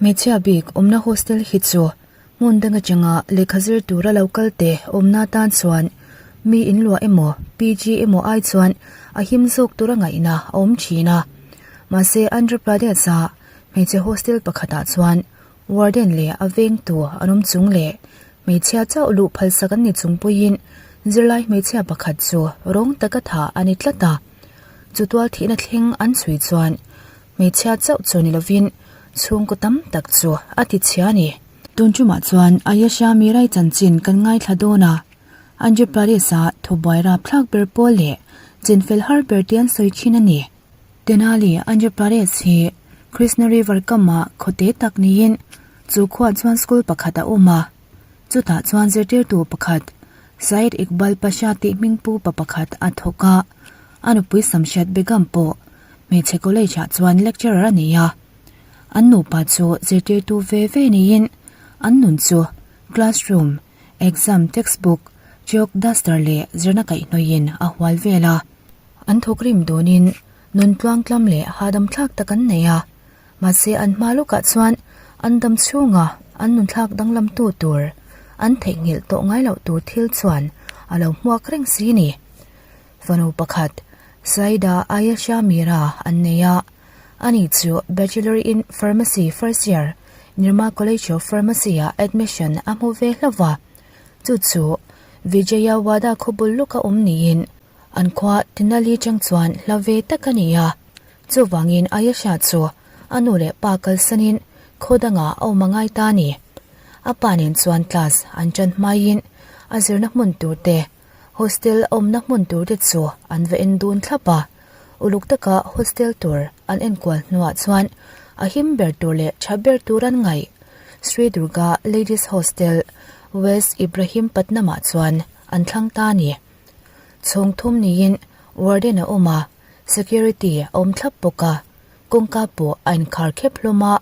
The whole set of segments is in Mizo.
Hmeichhia bik awmna hostel hi chu hmun dang atanga lehkha zir tura lo kal te awmna tan chuan mi inluah emaw PG emaw ai chuan a him zawk tura ngaihna a awm thin a. Mahse Andhra Pradesh a hmeichhe hostel pakhatah chuan warden leh a vengtu an awm chung leh hmeichhia chauh luh phalsak an ni chung pawhin zirlai hmeichhia pakhat chu rawng taka thah a ni tlat a. Chu tual thihna thleng an chhui chuan Hmeichhia chauh chu ni lovin chhungkaw tam tak chu a ti chhia a ni. Tun tumah chuan Ayesha Mirai chanchin kan ngaithla dawn a, Andhra Pradesh-a thubuai rapthlak ber pawl leh chinfel har ber te an sawi thin a ni. Tenali, Andhra Pradesh hi Krishna River kamah khawte tak niin chu khuaah chuan school pakhat a awm a, chutah chuan zirtirtu pakhat Syed Iqbal Pasha tih hmingpu pa pakhat a thawk a, a nupui Samshed Begum pawh Hmeichhe college ah chuan lecturer a nei a, an nupa chu zirtirtu ve ve niin an nun chu classroom, exam textbook, chalk duster leh zirna kaihhnawih in a hual vel a. An thawkrim dawnin nun tluangtlam leh hahdam thlak tak an nei a, mahse an hma lawkah chuan an dam chhunga an nun thlak danglam tu tur an theihnghilh tawh ngai loh tur thil chuan a lo hmuak reng si ni. Fanu pakhat, Saida Ayesha Mira an nei a, ani chu Bachelor in Pharmacy first year, Nirma College of Pharmacy ah admission a hmu ve hlauh va. Chu chu Vijayawada khawbul lawka awm niin an khua Tenali chang chuan hla ve tak a ni a. Chuvangin Ayesha chu a nu leh pa kalsanin khaw dangah a awm a ngai ta a ni. A pa nen chuan class an ṭan hmaiin a zirna hmun tur te, Hostel awmna hmun tur te chu an va en dun thlap a, uluk taka hostel tur an enkual hnuah chuan a him ber tur leh tha ber tur an ngaih. Sri Durga Ladies Hostel, West Ibrahimpatnam ah chuan an thlang ta a ni. Chhawng thum niin warden a awm a, security a awm thlap bawk a, kawngka pawh a inkhar khep hlawm a,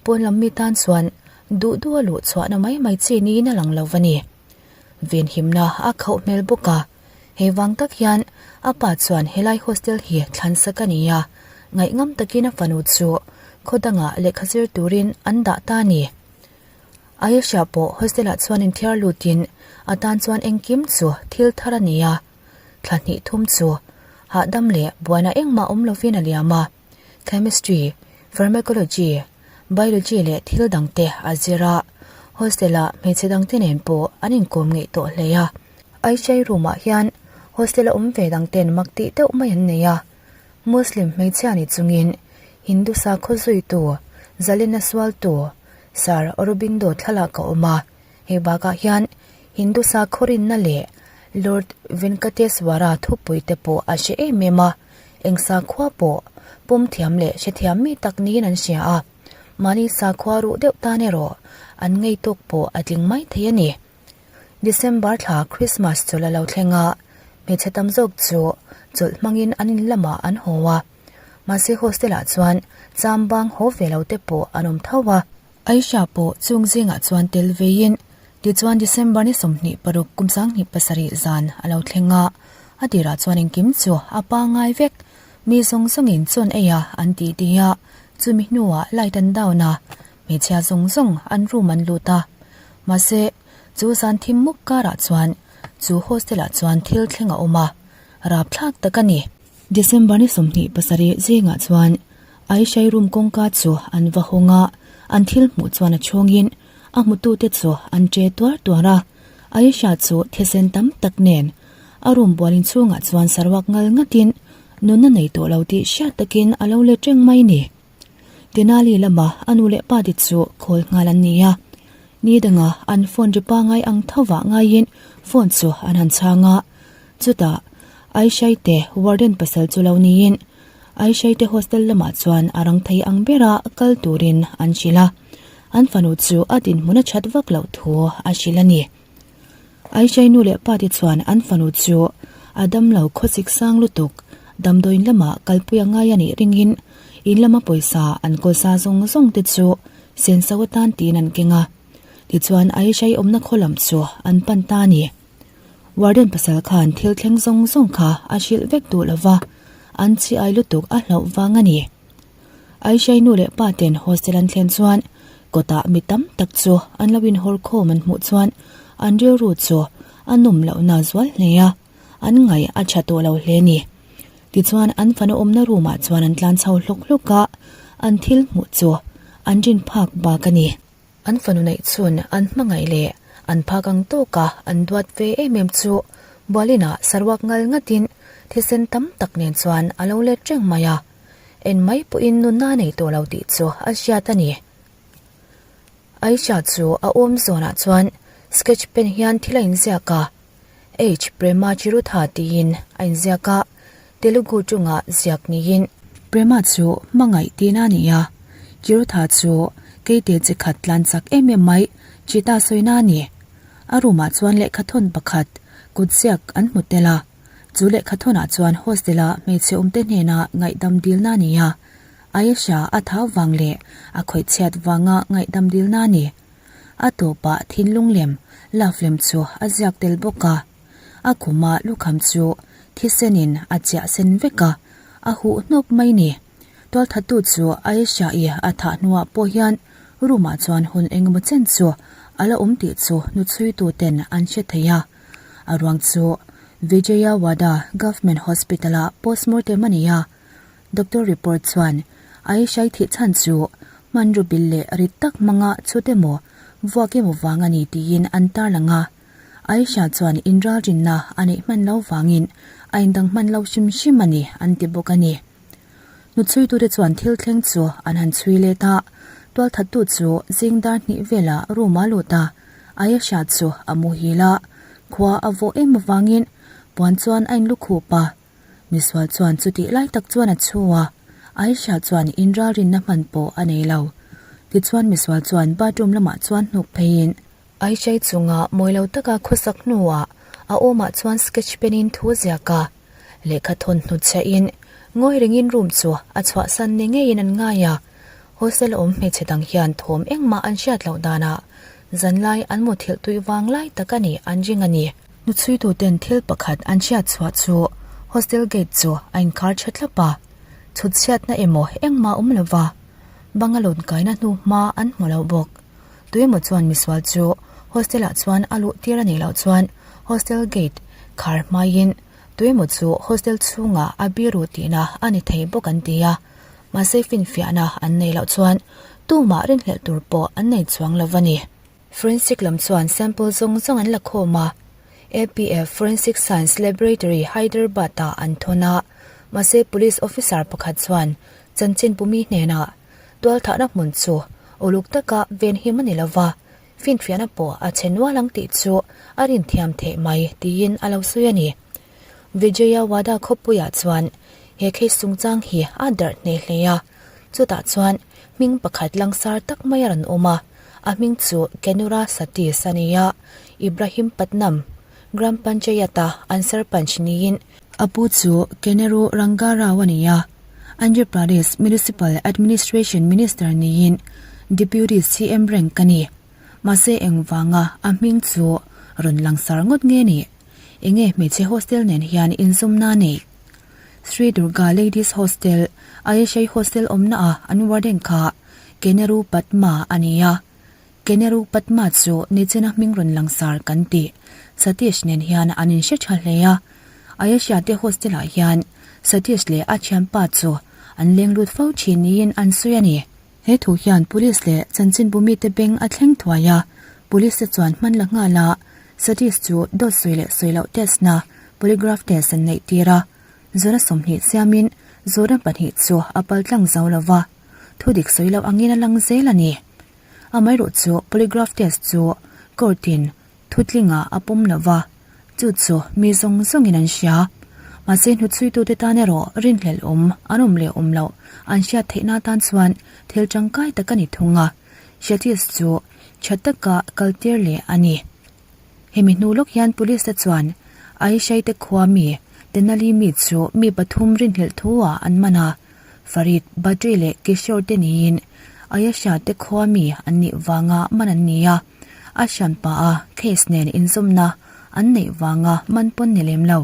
pawn lam mi tan chuan duh duh a luh chhuahna mai mai chi niin a lang lo va ni. Venhimna a khauh hmel bawk a, hei vang tak hian a pa chuan helai hostel hi thlansak a ni a, ngaihngam takin a fanu chu khaw dangah lehkha zir turin an dah ta a ni. Ayesha pawh hostel ah chuan inthiar lutin a tan chuan engkim chu thil thar a ni a, thla hnih thum chu hahdam leh buaina engmah awm lovin a liam a, chemistry, pharmacology, Biology leh thil dangte a zir a, hostel-ah hmeichhe dangte nen pawh an inkawm ngeih tawh hle a. Aishai room-ah hian hostel-a awm ve dangten mak tih deuh mai an nei a, Muslim hmeichhia ni chungin Hindu sakhaw zuitu, Zalena sualtu, Sir Aurobindo thlalak a awm a, hei bakah hian Hindu sakhaw rinna leh Lord Venkateswara thupui te pawh a hre em em a. Eng sakhua pawh pawm thiam leh hrethiam mi tak niin an hria a, mahni sakhua ruh deuh tan erawh an ngei tawk pawh a tling mai thei a ni. December thla Christmas chawlh a lo thleng a, hmeichhe tam zawk chu chawlh hmangin an in lamah an haw a, mahse hostel ah chuan cham bang haw ve lo te pawh an awm tho a. Aisha pawh chung zingah chuan tel veiin tichuan December ni 26 kum 2007 zan a lo thleng a, a tirah chuan engkim chu a pangngai vek. Mi zawng zawngin chawn ei a an tih ti a, chumi hnuah light an down a, hmeichhia zawng zawng an room an lut a. Mahse, chu zan thim muk karah chuan chu hostel ah chuan thil thleng a awm a, rapthlak tak a ni. December ni 27 zingah chuan Aishai room kawngka chu an va hawng a, an thil hmuh chuan a chhawngin a hmutute chu an che tuar tuar a. Aisha chu thisen tam tak nen a room bualin chhungah chuan saruak ngal ngatin nunna nei tawh lo tih hriat takin a lo let reng mai ni. Tenali lama a nu leh pa te chu khawl nghal an ni a, ni danga an phone ri pangai ang thovah ngaiin phone chu an han chhang a, chutah Aishai te warden pasal chu lo niin Aishai te hostel lamah chuan a rang thei ang bera kal turin an hrilh a, an fanu chu a dinhmun a that vak loh thu a hrilh a ni. Aishai nu leh pa te chuan an fanu chu a damlo khawsik sang lutuk damdawiin lamah kalpui a ngai a nih ringin in lama pawisa an kawlsa zawng zawng te chu senso atan tiin an keng a, tichuan Aishai awmna khaw lam chu an pan ta a ni. Warden pasal khan thil thleng zawng zawng kha a hrilh vek duh lo va, an chi ai lutuk a hlauh vang a ni. Aishai nu leh pa ten hostel an thlen chuan. Kawtah mi tam tak chu an lo inhawr khawm an hmuh chuan an rilru chu a nawm lohna zual hle a, an ngaih a tha tawh lo hle ni. Tichuan an fanu awmna room ah chuan an tlan chho hlawk hlawk a, an thil hmuh chu an rin phak bak a ni. An fanu neih chhun an hmangaih leh an phak ang tawka an duat ve em em chu Bualinah saruak ngal ngatin thisen tam tak nen chuan a lo let reng mai a, en mai pawhin nunna a nei tawh lo tih chu a hriat a ni. Aisha chu a awm zawnah chuan sketch pen hian thil a inziak a, H Prema Chirutha tiin a inziak a, Telugu chunga ziak niin. Prema chu hmangaih tihna a ni a, Chirutha chu keite chi khat tlan chak em em mai Cheetah sawina a ni. A room ah chuan lehkha thawn pakhat kut ziak an hmu tel a, chu lehkha thawnah chuan hostel-a hmeichhe awmte hnena ngaihdam dilna a ni a, Ayesha a thau vang leh a khawih chhiat vanga ngaihdam dilna a ni. A tawpah thinlung lem, love lem chu a ziak tel bawk a. A khuma lukham chu thisenin a chiah sen vek a, a huh hnawp mai ni. Tualthattu chu Ayesha-i a thah hnuah pawh hian room-ah chuan hun engemaw chen chu a la awm tih chu hnuchhuitu ten an hre thei a. A ruang chu Vijayawada Government Hospital-ah postmortem a ni a. Doctor report chuan Ayesha-i thih chhan chu hmanraw bil leh rit tak hmanga chhut emaw vuak emaw vang a ni tiin an tarlang a. Aisha chuan inralrinna a neih hman lo vangin a indang hman lo hrim hrim a ni an ti bawk a ni. Hnuchhuitute chuan thil thleng chu an han chhui let a, tualthattu chu zing dar hnih velah room a lut a, Ayesha chu a muhil a, khua a vawh em avangin puan chuan a inlukhup a. Misual chuan chutih lai tak chuan a chhu a, Aisha chuan inralrinna hman pawh a nei lo. Tichuan misual chuan bathroom lamah chuan hnuk pheiin, Aishai chunga mawi lo taka khawsak hnuah a awmah chuan sketch pen in thu ziak a, lehkha thawn hnutchhiahin ngawi rengin room chu a chhuahsan ni ngeiin an ngai a. Hostel a awm hmeichhe dang hian thawm engmah an hriat loh danah zanlai an muthilh tui vang lai tak a nih an ring a ni. Hnuchhuituten thil pakhat an hriat chhuah chu hostel gate chu a inkhar tha thlap a, chhutchhiatna emaw engmah awm lova banga lawn kaina hnu hma an hmu lo bawk. Tuemaw chuan misual chu hostel ah chuan a luh tir a nih loh chuan hostel gate khar hmaiin tuemaw chu hostel chhungah a biru tihna a ni thei bawk an ti a, mahse finfiahna an nei loh chuan tumah rinhlelh tur pawh an nei chuang lo a ni. Forensic lam chuan sample zawng zawng an la khawm a, APF Forensic Science Laboratory Hyderabad ah an thawn a, mahse police officer pakhat chuan chanchin pumi hnenah Tualthahna hmun chu uluk taka venhim a ni lo va, finfiahna pawh a chhe nual ang tih chu a rinthiam theih mai tiin a lo sawi a ni. Vijayawada khawpuiah chuan he case chungchang hi a darh hneh hle a, chutah chuan hming pakhat langsar tak mai a rawn awm a, a hming chu Kenura Satish a ni a, Ibrahim Patnam Gram Panchayat-a an sarpanch niin a pu chu Keneru Ranga Rao a ni a. Andhra Pradesh Municipal Administration Minister niin Deputy CM rank a ni. Mahse engvanga a hming chu rawn langsar ngawt nge ni? Enge hmeichhe hostel nen hian inzawmna a nei? Sri Durga Ladies Hostel, Ayeshai Hostel awmna a an warden kha Keneru Padma a ni a. Keneru Padma chu nichina hming rawn langsar kan tih Satish nen hian an inhre tha hle a. Ayesha te hostel ah hian Satish leh a thianpa chu an leng lut fo thin niin an sawi a ni. He thu hian police leh chanchinbu mite beng a thleng thuai a, police te chuan hman la nghal a, Satish chu dawt sawi leh sawi loh test na polygraph test an neih tir a, zawhna 20 siamin zawhna pahnih chu a pal tlang zo lo va, thu dik sawi loh angin a lang zel a ni. Amaherawhchu polygraph test chu court in Thutlingah a pawm lo va, chu chu mi zawng zawngin an hria. Mahse hnuchhuitute tan erawh rinhlelh awm an awm leh awm loh an hriat theihna atan chuan thil tangkai tak a ni thung a, Shettis chu tha taka kaltir leh a ni. Hemi hnu lawk hian police te chuan Aishaite khua mi Tenali mi chu mi pathum rinhlelh thu-ah an man a, Farid, Badri leh Kishore te niin Ayesha te khua mi an nih vanga man an ni a. A hranpa a case nen inzawmna an neih vanga man pawn ni lem lo.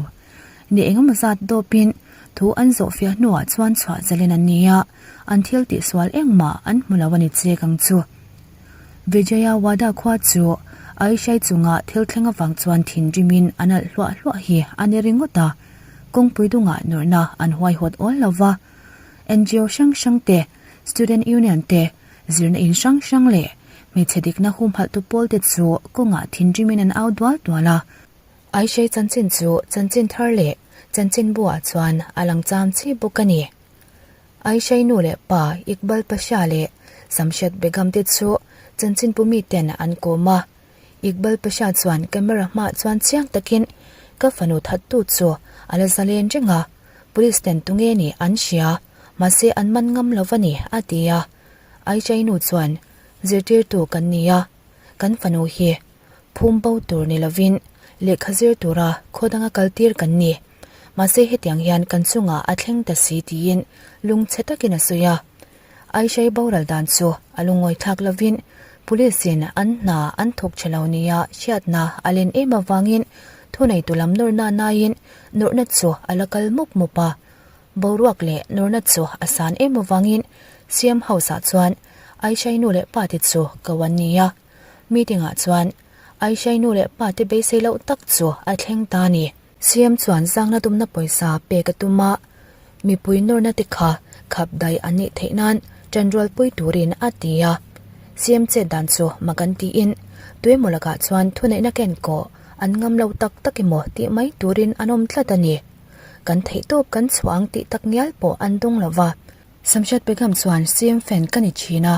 Ni engemaw zat dawpin thu an zawhfiah hnuah chuan chhuah zalen an ni a, an thil tihsual engmah an hmu lo a ni chek ang chu. Vijayawada khua chu Aishai chunga thil thleng avang chuan thinrimin an alh hluah hluah hi a ni ringawt a, kawngpui dungah nawrhna an huaihawt awl lo va. NGO hrang hrang te, Student Union te, zirna in hrang hrang leh hmeichhe dikna humhalhtu pawl te chu kawngah thinrimin an au dual dual a. Aishai chanchin chu chanchin thar leh chanchinbu ah chuan a lang cham chi bawk a ni. Aishai nu leh pa Iqbal Pasha leh Samshed Begum te chu chanchinpu miten an kawm a. Iqbal Pasha chuan camera hmaah chuan chiang takin ka fanu thattu chu a la zalen reng a, police ten tunge nih an hria, mahse an man ngam lo va ni a ti a. Aishai nu chuan zirtirtu kan ni a, kan fanu hi phum bo tur ni lovin lehkha zir tura khaw danga kaltir kan ni. Mahse hetiang hian kan chungah a thleng ta si tiin lungchhe takin a sawi a. Aishai boral dan chu a lungawi thlak lovin Police in an hna an thawk tha lo nia hriatna a len em avangin thuneitu lam nawrna naiin nawrhna chu a la kal mup mup a. Boruak leh nawrhna chu a san em avangin CM House ah chuan Aishai nu leh pa te chu ko an ni a. Meeting ah chuan Aishai nu leh pa te beisei loh tak chu a thleng ta a ni. CM chuan zangna tumna pawisa pek a tum a, mipui nawrna te kha khap daih an nih theih nan ṭanrualpui turin a ti a. CM chet dan chu mak an tiin tuemaw lakah chuan thuneihna ken kawh an ngam lo tak tak emaw tih mai turin an awm tlat a ni. Kan theihtawp kan chhuah ang tih tak ngial pawh an dawng lo va. Samshat Begum chuan CM fan ka ni thin a,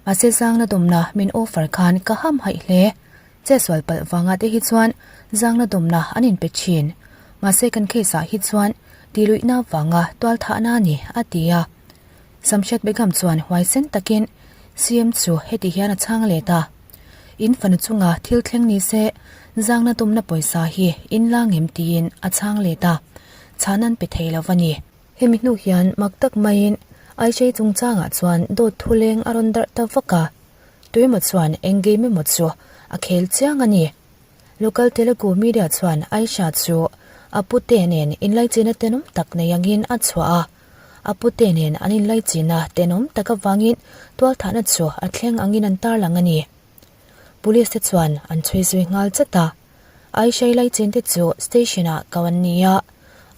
mahse zangna dawmna min offer khan ka hamhaih hle. Chetsual palh vangah te hi chuan zangna dawmna an inpe thin. Mahse kan case ah hi chuan tihluihna vanga tualthahna a ni, a ti a. Samshed Begum chuan huaisen takin CM chu heti hian a chhang let a, In fanu chunga thil thleng ni se zangna dawmna pawisa hi in la ngem tiin a chhang let a, chhan an pe thei lo va ni. Hemi hnu hian mak tak maiin Aishei chungchangah chuan dawt thuleng a rawn darh ta vak a. Tuemaw chuan eng game emaw chu a khel chiang a ni. Local Telugu media chuan Aisha chu a pute nen inlaichina tenawm tak nei angin a chhuah a. A pute nen an inlaichina tenawm tak avangin tualthahna chu a thleng angin an tarlang a ni. Police te chuan an chhui zui nghal chat a. Aisha ilaichin te chu station ah kau an ni a.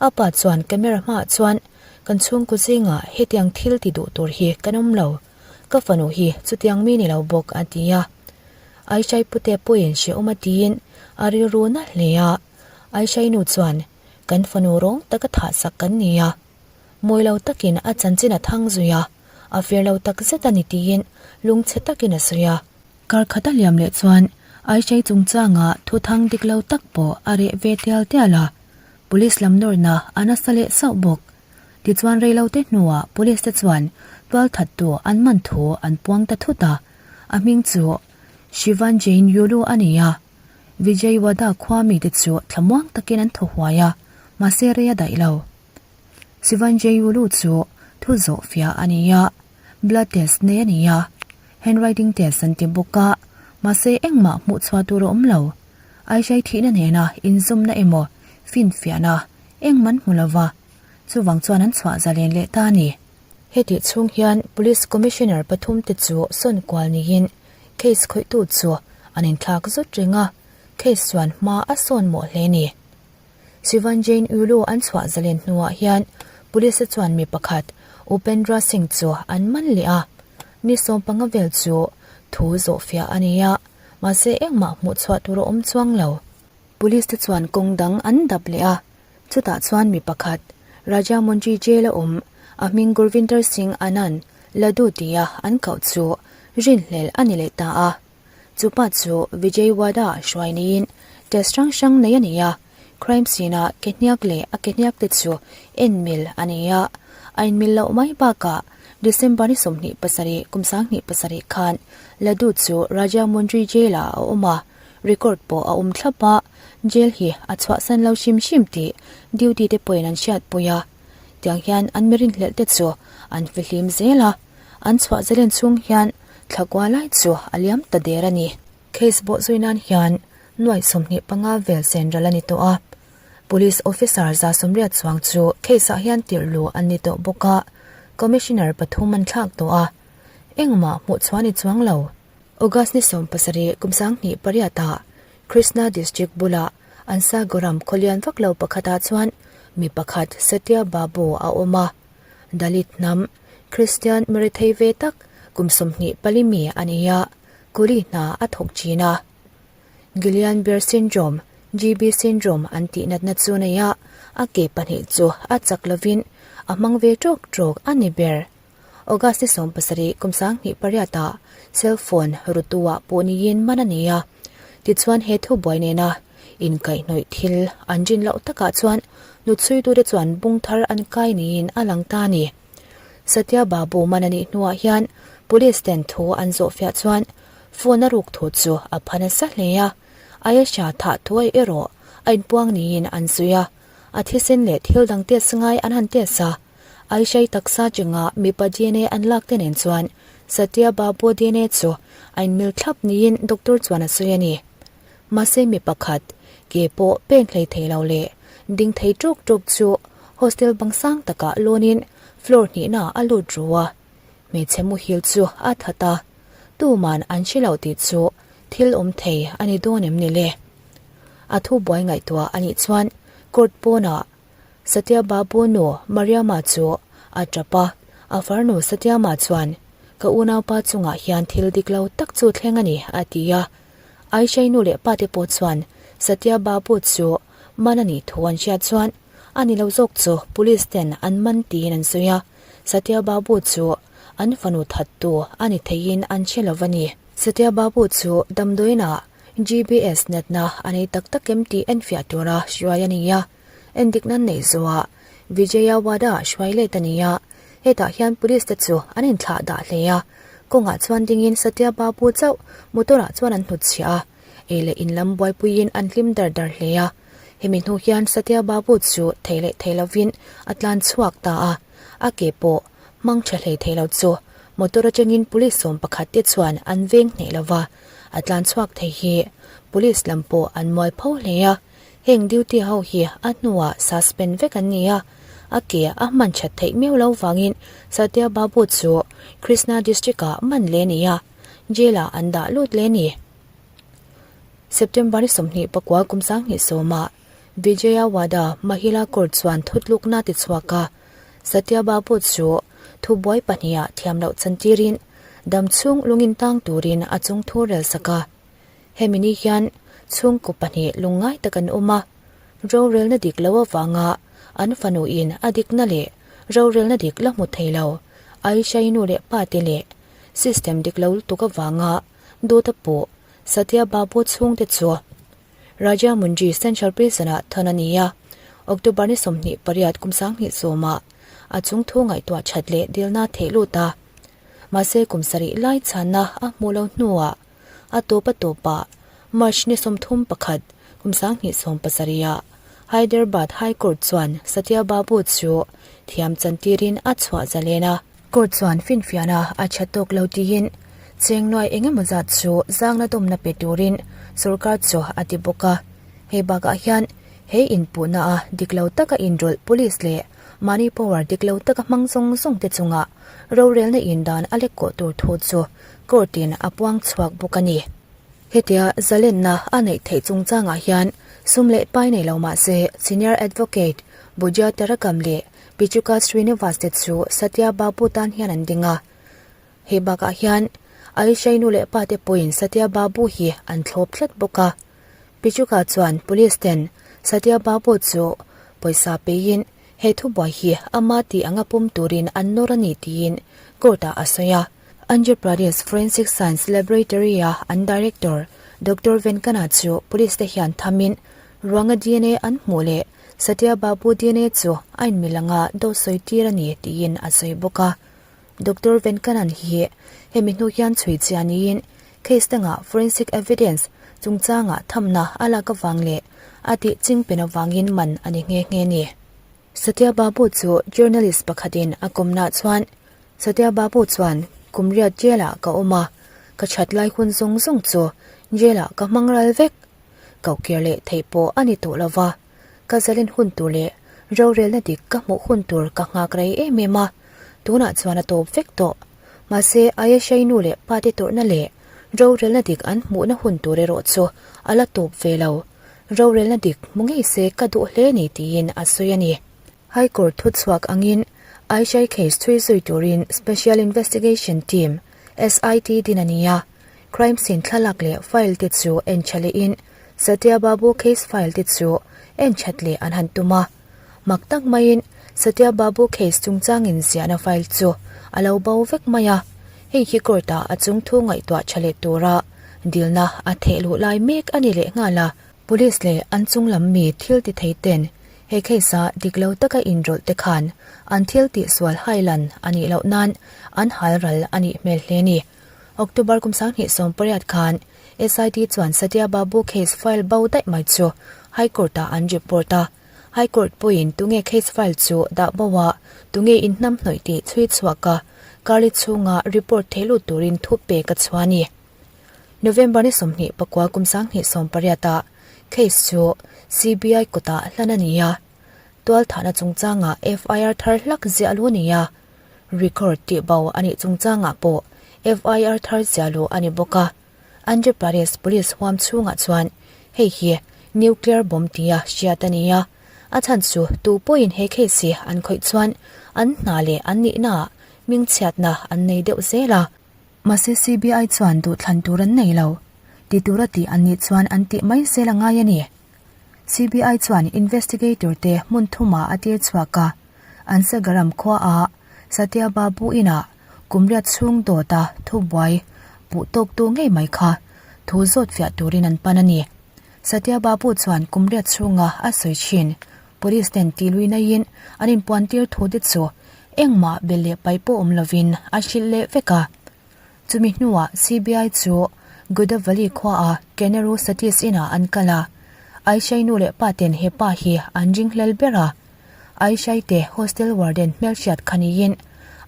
A pa chuan camera hmaah chuan kan chhungkaw zingah hetiang thil ti duh tur hi kan awm lo. Ka fanu hi chutiang mi ni lo bawk a ti a. Aishai pute pawhin hrehawm a tiin a rilru na hle a. Aishai nu chuan kan fanu rawng taka thah sak kan ni a. Mawi lo takin a chanchin a thang zui a, a fir lo tak zet a ni tiin lungchhe takin a sawi a. Kar khat a liam leh chuan Aishai chungchanga thu thang dik lo tak pawh a reh ve tial tial a. Police lam nawrna a nasa leh sauh bawk. Tichuan reilote hnuah police te chuan tualthattu an man thu an puang ta thut a, a hming chu Shivan Jain Yulu a ni a, Vijayawada khua mite chu thlamuang takin an thaw huai a, mahse rei a daih lo. Shivan Jain Yulu chu thu zawh fiah a ni a, blood test nei a ni a, handwriting test an ti bawk a, mahse engmah hmuhchhuah tur a awm lo. Aishai thihna nena inzawmna emaw finfiahna Engman hmu lova, chuvang chuan an chhuah zalen leh ta a ni. Hetih chhung hian Police Commissioner pathumte chu sawn kual niin case khawihtu chu an inthlak zut reng a, case chuan hma a sawn mawh hle a ni. Sivan Jain Ulu an chhuah zalen hnuah hian Police chuan mi pakhat Upendra Singh chu an man leh a, ni 15 vel chu thu zawhfiah a ni a, mahse engmah hmuhchhuah tur a awm chuang lo. Police te chuan kawng dang an dap leh a, chutah chuan mi pakhat, Rajahmundry jail a awm, a hming Gurvinder Singh Anand Ladu tia an koh chu rinhlelh a ni leh ta a. Chupa chu Vijayawada hruai niin test hrang hrang nei a ni a, crime scene a ke hniak leh a ke hniak te chu en mil a ni a, a inmil loh mai bakah December ni 27 kum 2007 khan Ladu chu Rajahmundry jail ah a awm a. Record pawh a awm thlap a, jail hi a chhuahsan lo hrim hrim tih duty te pawhin an hriatpui a. Tiang hian an mi rinhlelh te chu an fihlim zel a, an chhuah zalen chhung hian thlakua lai chu a liam ta der a ni. Case bawh zui nan hian nuaih 25 vel sen ral a ni tawh a, Police officer 180 chuang chu case ah hian tirh luh an ni tawh bawk a, Commissioner pathum an thlak tawh a, engmah hmuh chhuah a ni chuang lo. August ni 17 kum 2008 ah Krishna District bulah Ansagoram khawlian vak lo pakhatah chuan mi pakhat Satya Babu a awm a. Dalit hnam, Kristian mirethei ve tak kum 24 mi a ni a, kuli hna a thawk thin a. Guillain-Barre syndrome, GB syndrome, an tih natna chu nei a, a ke pahnih chu a chak lovin a hmang ve tawk tawk a ni ber. August ni 17 kum 2008 ah cell phone rutu-ah pawh niin man a ni a. Tichuan he thu buai nena inkaihhnawih thil an rin loh takah chuan hnutchhuitute chuan bung thar an kai niin a lang ta a ni. Satya Babu man a nih hnuah hian police ten thu an zawhfiah chuan phone a ruk thu chu a pha nasa hle a, Ayesha thah thuai erawh a inpuang niin an sawi a, a thisen leh thil dang test ngai an han test a. Aishai taksa chunga mipa dna an lak te nen chuan Satya Babu dna chu a inmil thlap niin doctor chuan a sawi a ni. Mahse mi pakhat ke pawh pen hlei thei lo leh ding thei ṭawk ṭawk chu hostel bang sang takah lawnin floor hnihna a lut ru a, hmeichhe muhil chu a that a, tuman an hre lo tih chu thil awm thei a ni dawn em ni le? A thu buai ngaihtuah a nih chuan court pawnah Satya Babu nu Mariama chu a tap a, a farnu Satyama chuan, Ka unaupa chungah hian thil dik lo tak chu thleng a ni, a ti a. Aishai nu leh pate pawh chuan Satya Babu chu man a nih thu an hriat chuan a ni lo zawk chu police ten an man tiin an sawi a, Satya Babu chu an fanu thattu a ni theiin an hre lo va ni. Satya Babu chu damdawiinah GBS natna a nei tak tak em tih enfiah tura hruai a ni a. Endik nan nei zuah Vijayawada hruai let a ni a, hetah hian police te chu an inthlah dah hle a, kawngah chuan dingin Satya Babu chauh motor ah chuan an hnutchhiah a, ei leh in lam buaipuiin an hlim dar dar hle a, hemi hnu hian Satya Babu chu thei leh thei lovin a tlan chhuak ta a, a ke pawh hmang tha hlei thei lo chu motor atangin police 11 te chuan an veng hneh lova, a tlan chhuak thei hi police lam pawh an mualpho hle a. Heng duty ho hi a hnuah suspend vek an ni a, a ke a hman that theih miau lo vangin Satya Babu chu Krishna district ah man le ni a, jail ah an dah lut le ni. September ni 29 kum 2010 ah Vijayawada Mahila Court chuan thutlukna ti chhuak a, Satya Babu chu thubuai pahniha thiam loh chantirin damchhung lungin tang turin a chungthu rel sak a. Hemi ni hian chhungkaw pahnih lungngai tak an awm a, rorelna dik lo avanga an fanuin a dikna leh rorelna dik la hmu thei lo Aishai nu leh pa te leh system dik lo lutuk avanga dawt a pawh Satya Babu chhungte chu Rajahmundry Central Prison-ah thawn a ni a, October ni 28 kum 2010 ah a chungthu ngaihtuah that leh dilna theih lut a, mahse kum sarih lai chhanna a hmuh lo hnuah A tawp a tawpah March ni 31 kum 2017 ah Hyderabad High Court chuan Satya Babu chu thiam chantirin a chhuah zalen a. Court chuan finfiahna a tha tawk lo tiin cheng nuai eng emaw zat chu zangna dawmna pe turin sorkar chu a ti bawk a. Hei bakah hian he inpuhna a dik lo taka inrawlh police leh mahni power dik lo taka hmang zawng zawng te chungah rorelna indan a lek kawh tur thu chu court in a puang chhuak bawk a ni. Hetia zalenna a neih theih chungchangah hian sum leh pai nei lo mah se Senior Advocate Bujya Tarakam leh Pichuka Srinivas te chu Satya Babu tan hian an ding a. Hei bakah hian Aishai nu leh pa te pawhin Satya Babu hi an thlawp tlat bawk a. Pichuka chuan police ten Satya Babu chu pawisa peiin he thubuai hi ama tih anga pum turin an nawr a ni tiin court ah a sawi a. Andhra Pradesh Forensic Science Laboratory-a an Director Doctor Venkana chu police te hian thamin ruanga dna an hmuh leh Satya Babu dna chu a inmil anga dawt sawi tir a ni tiin a sawi bawk a. Doctor Venkanan hi hemi hnu hian chhui chiah niin case dangah forensic evidence chungchangah thamna a lak avang leh a tih chingpen avangin man a ni nghe nghe ni. Satya Babu chu journalist pakhatin a kawmnaah chuan Satya Babu chuan kum riat jail ah ka awm a, ka that lai hun zawng zawng chu jail ah ka hmang ral vek. Koh kir leh theih pawh a ni tawh lova, ka zalen hun tur leh rorelna dik ka hmuh hun tur ka nghak rei em em a, tunah chuan a tawp vek tawh. Mahse Ayesha-i nu leh pa te tawrhna leh. Rorelna dik an hmuhna hun tur erawh chu a la tawp ve lo. Rorelna dik hmu ngei se ka duh hle ni tiin a sawi a ni. High Court thuchhuak angin Aishai case chhui zui turin Special Investigation Team, SIT, din a ni a. Crime scene thlalak leh file te chu en tha lehin Satya Babu case file te chu en that leh an han tum a. Mak tak maiin Satya Babu case chungchangin ziahna file chu a lo bo vek mai a. Hei hi court-ah a chungthu ngaihtuah tha leh tura dilna a theh luh lai mek a ni leh nghal a. Police leh an chung lam mi thil ti thei ten he case-a dik lo taka inrawlh te khan an thil tihsual hailan a nih loh nan an hal ral a nih hmel hle ni. October kum 2018 khan SIT chuan Satya Babu case file bo daih mai chu High Court-ah an report a. High Court pawhin tunge case file chu dah bo a, tunge inhnamhnawih tih chhui chhuak a, karli chhunga report thei lut turin thu pek a chhuah a ni. November ni 29 kum 2018 ah case chu CBI kutah hlan a ni a, tualthahna chungchangah FIR thar hlak ziah lu a ni a, record tih bo a nih chungchangah pawh FIR thar ziah luh a ni bawk a. Andhra Pradesh Police huam chhungah chuan hei hi nuclear bomb tia hriat a ni a, a chhan chu tu pawhin he case hi an khawih chuan an hna leh an nihnaah hmingchhiatna an nei deuh zel a. Mahse CBI chuan duhthlan tur an nei lo. Ti tura tih an nih chuan an tih mai zel a ngai a ni. CBI chuan investigator te hmun thumah a tir chhuak a, Ansagaram khuaah Satya Babu inah kumriat chhung dawta thubuai puh tawktu ngei mai kha thu zawt fiah turin an pan a ni. Satya Babu chuan kumriat chhunga a sawi thin. Police ten tih lui naiin an inpuan tir thu te chu engmah bel leh paih pawh awm lovin a hrilh leh vek a. Chumi hnuah CBI chu Godavalli khuaah Keneru Satish inah an kal a, Aishai nu leh pa ten he pa hi an ringhlel ber a. Aishai te hostel warden hmelhriat kha niin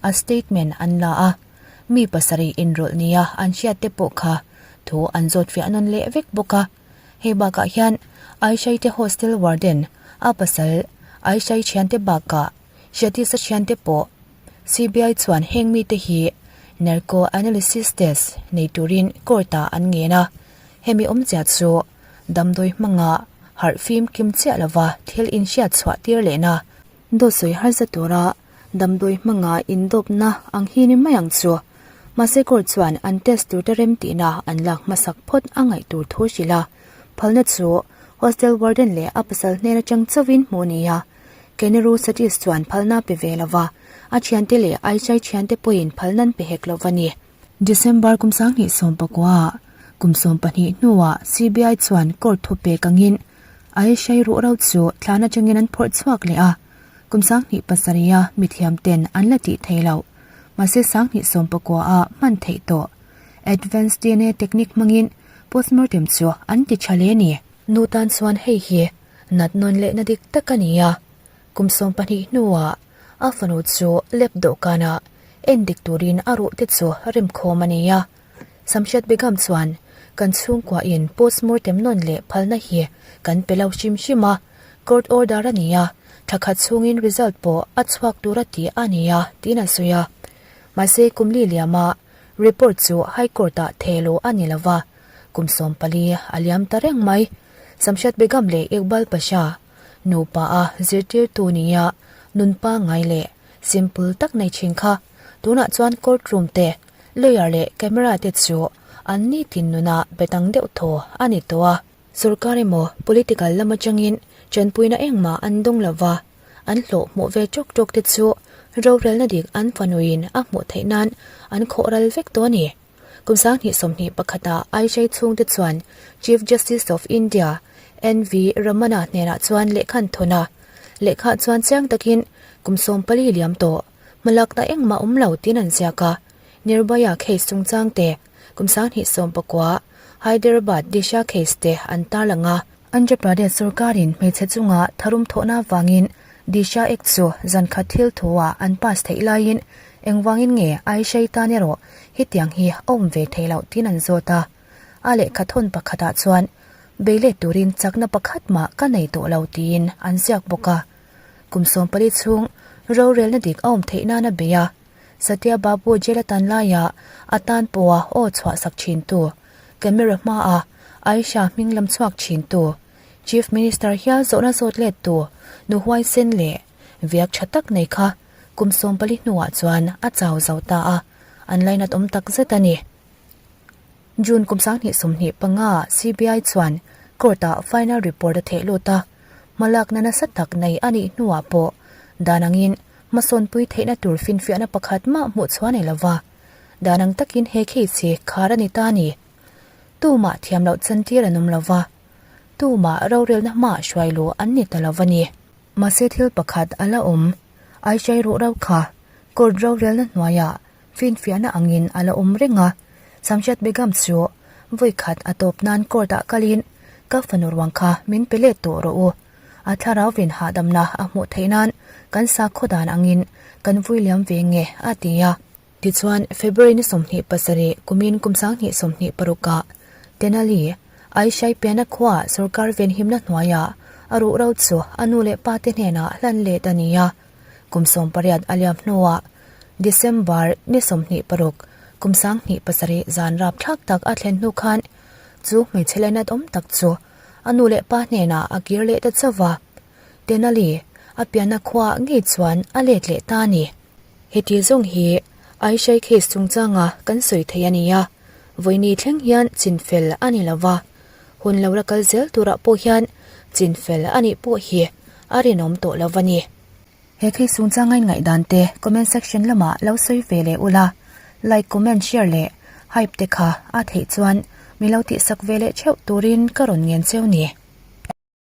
a statement an la a, mi pasarih inrawlh nia an hriat te pawh kha thu an zawt fiah nawn leh vek bawk a. Hei bakah hian Aishai te hostel warden a pasal Aishai thiante bakah Shatisa thiante pawh CBI chuan heng mite hi narco analysis test nei turin court ah an ngen a, hemi awmzia chu damdawi hmanga harh fim kim chiah lova thil inhriat chhuah tir lehna dawt sawi harsa tura Damdawi hmanga indawpna ang hi ni mai ang chu. Mahse court chuan an test turte remtihna an lak hmasak phawt a ngaih tur thu hrilh a. Phalna chu hostel warden leh a pasal hnen atang chauhin hmuh a ni a. Keneru Satish chuan phalna pe ve lova, a thiante leh Aishai thiante pawhin phalna an pe hek lova ni. December kum 2019 ah kum 12 hnuah CBI chuan court thu pek angin Aishai ruhro chu thlan atangin an phawrh chhuak leh a. Kum 27 a mithiam ten an la tih thei loh. Mahse 2019 ah hman theih tawh. Advanced DNA technique hmangin postmortem chu an ti tha hle a ni. Nu tan chuan hei hi nat nawn lehna dik tak a ni a. Kum 12 hnuah a fanu chu lep dawhkanah en dik turin a ruh te chu remkhawm a ni a. Samshat Begum chuan kan chhungkuahin postmortem nawn leh phalna hi kan pe lo hrim hrim a, court order a ni a, thla khat chhungin result pawh a chhuak tur a ti a ni a, tiin a sawi a. Mahse kum li liama report chu High Court-ah thehluh a ni lo va, kum 14 a liam ta reng mai. Samshat Begum leh Iqbal Pasha nupa a zirtirtu nia nun pangngai leh simple tak nei thin kha tunah chuan court room te, lawyer leh camera te chu an nitin nunah betang deuh thaw a ni tawh a. Sorkar emaw political lam atangin tanpuina engmah an dawng lo va, an hlawh hmuh ve tawk tawk te chu rorelna dik an fanuin a hmuh theih nan an khawh ral vek tawh a ni. Kum 2021 ah Aishai chhungte chuan Chief Justice of India NV Ramana hnenah chuan lehkha an thawn a, lehkhaah chuan chiang takin kum 14 liam tawh hmalakna engmah awm lo tiin an ziak a, Nirbhaya case chungchang te kum 2019 Hyderabad Disha case te an tarlang a. Andhra Pradesh sorkarin hmeichhe chunga tharum thawhna avangin Disha Act chu zan khat thil thuah an pass theih laiin engvangin nge Aishai tan erawh hetiang hi a awm ve thei loh tiin an zawt a. A lehkha thawn pakhatah chuan bei let turin chakna pakhat mah ka nei tawh lo tiin an ziak bawk a. Kum 14 chhung rorelna dik a awm theih nana bei a. Satya Babu jail a tan laia a tan pawha aw chhuah sak thintu, camera hmaa Aisha hming lam chhuak thintu, Chief Minister hial zawhna zawt lettu nu huaisen leh viak tha tak nei kha kum 14 hnuah chuan a chau zo ta a, an lainat awm tak zet a ni. June kum 2025 CBI chuan court-ah final report a theh lut a, hmalakna nasa tak nei a nih hnuah pawh dan angin hmasawnpui theihna tur finfiahna pakhat mah hmuh chhuah nei lova, dan ang takin he case hi khar a ni ta a ni. Tumah thiam loh chantir an awm lova, tumah rorelna hmaah hruai luh an ni ta lova ni. Mahse thil pakhat a la awm, Aishai ruhro kha court rorelna hnuaiah Finfiahna angin a la awm reng a, Samshat Begum chu vawi khat a tawp nan court ah kalin ka fanu ruang kha min pe let tawh rawh u. A thlarau vin hahdamna a hmuh theih nan kan sakhaw dan angin kan vui liam ve nge a ti a. Tichuan February ni 27 kumin kum 2026 ah Tenali, Aishai pianna khuaa sorkar venhimna hnuaiah a ruhro chu a nu leh pa te hnenah hlan let a ni a. Kum 18 a liam hnuah December ni 26 kum 2007 zan rap thlak tak a thlen hnu khan chu hmeichhe lainat awm tak chu a nu leh pa hnenah a kir leh ta chauh va. Tenali a pianna khuaah ngei chuan a let leh ta a ni. Heti zawng hi Aishai case chungchanga kan sawi thei a ni a, vawiini thleng hian chinfel a ni lo va. Hun lo la kal zel turah pawh hian chinfel a nih pawh hi a rinawm tawh lo va ni. He case chungchanga in ngaihdan te comment section lamah lo sawi ve leh ula, like, comment, share leh hype te kha a theih chuan min lo tihsak ve leh theuh turin ka rawn ngen cheu ni.